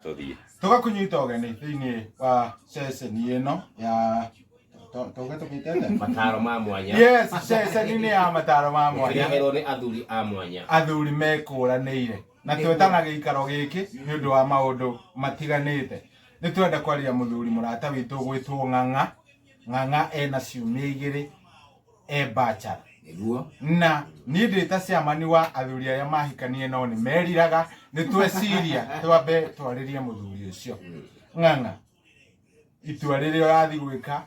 Tũthiĩ. Tũgakũnyita ũgeni thĩinĩ wa ceceni ĩno ya tũge tũmĩte atĩa? Mataro ma mwanya. Yes, ceceni-inĩ ya mataro ma mwanya. Ũkĩreherwo nĩ athuri a mwanya. Athuri mekũranĩire na twetana gĩikaro gĩkĩ nĩ ũndũ wa maũndũ matiganĩte. Nĩ twenda kwaria mũthuri mũrata witũ ũgwĩtwo Ng'ang'a. Ng'ang'a ena ciumia igĩrĩ e bachelor. Nĩguo. Na niĩ ndĩ ta ciamani wa athuri arĩa mahikanie no nĩ meriraga, nĩ tweciria twambe twarĩrie mũthuri ũcio. Ng'ang'a, itua rĩrĩa ũrathiĩ gwĩka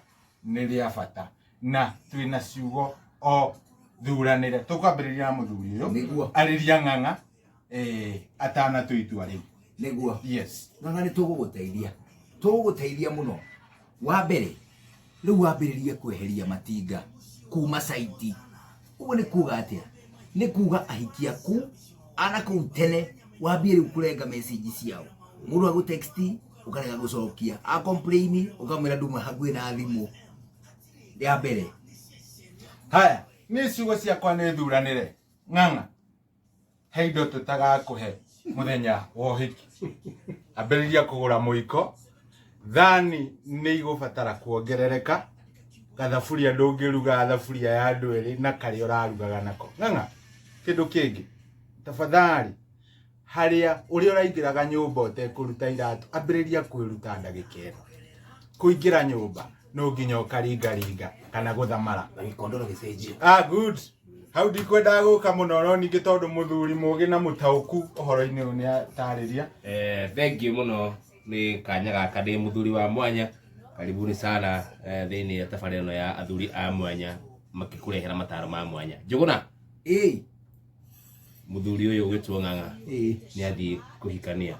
nĩ rĩa bata na twĩna ciugo o thuranĩre. Tũkwambĩrĩria na mũthuri ũyũ. Nĩguo. Arĩria Ng'ang'a atanatua itua rĩu. Nĩguo. Yes. Ng'ang'a, nĩ tũgũgũteithia. Tũgũgũteithia mũno. Wa mbere, rĩu wambĩrĩrie kweheria matinga kuma caiti. Ũguo nĩ kuga atĩa? Nĩ kuga ahiki aku ana kũu tene wambie rĩu kũrenga message ciao. Mũndũ agũ text ũkarega gũcokia, a complain ũkamwĩra nduma hakuhĩ na thimũ. Rĩa mbere. Haya, niĩ ciugo ciakwa nĩ thuranĩre. Ng'ang'a, he indo tũtagakũhe mũthenya wa ũhiki. Ambĩrĩria kũgũra mũiko, thani nĩ igũbatara kuongerereka, gathaburia ndũngĩruga thaburia ya andũ erĩ na karĩa ũrarugaga nako. Ng'ang'a, kĩndũ kĩngĩ, tafadhali harĩa ũrĩa ũraingĩraga nyũmba ũtekũruta iratũ, ambĩrĩria kwĩruta ndagĩka ĩno. Kũingĩra nyũmba no nginya ũkaringaringa kana gũthamara. Na gĩkondoro gĩcenjio. Ah, good. Hau ndikwendaga gũka mũno no ningĩ tondũ mũthuri mũgĩ na mũtaũku ũhoro-inĩ ũyũ nĩ atarĩria. Thank you mũno nĩ kanya gaka ndĩ mũthuri wa mwanya. Karibuni sana thĩinĩ wa tabarĩra ĩno ya athuri a mwanya makĩkũrehera mataro ma mwanya. Njũgũna. Ĩĩ. Mũthuri ũyũ ũgwĩtwo Ng'ang'a Ĩĩ. nĩ athiĩ kũhikania.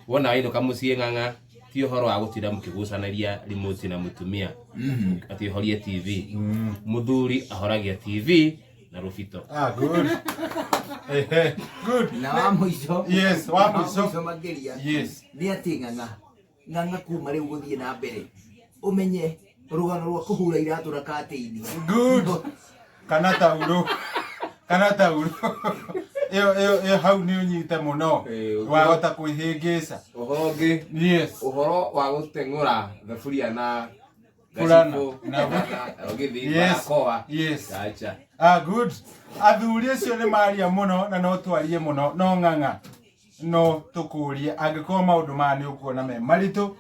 Wona wainũka mũciĩ Ng'ang'a, ti ũhoro wa gũtinda mũkĩgucanĩria remote na mũtumia atĩ ũhorie TV. Mũthuri ahoragia TV na rũbito. Ah, good. Ehe, good. Na wa mũico. Yes, wa mũico. Makĩria. Yes. Nĩ atĩ Ng'ang'a, Ng'ang'a kuma rĩu gũthiĩ na mbere ũmenye rũgano rwa kũhura iratũ na katĩini. Good. Kana taurũ. Kana taurũ. Ĩyo ĩyo ĩyo hau nĩ ũnyite mũno. Wahota kwĩhĩngĩca. Ũhoro ũngĩ, Yes. ũhoro wa gũteng'ũra thaburia na Furana. gacibũ Na- na ũgĩthiĩ Yes. barakoa. Yes. Acha. Ah, good. Athuri acio nĩ maria mũno na no twarie mũno no Ng'ang'a no tũkũrie angĩkorwo maũndũ maya nĩ ũkuona me maritũ,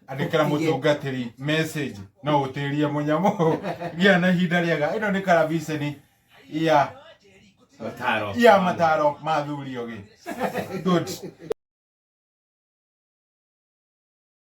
andĩkĩra mũtungatĩri message no ũtĩrie mũnyamũ. Gĩa na ihinda rĩega. Ĩno nĩ karabiceni ya Mataro. Ya mataro ma athuri ogĩ. Good.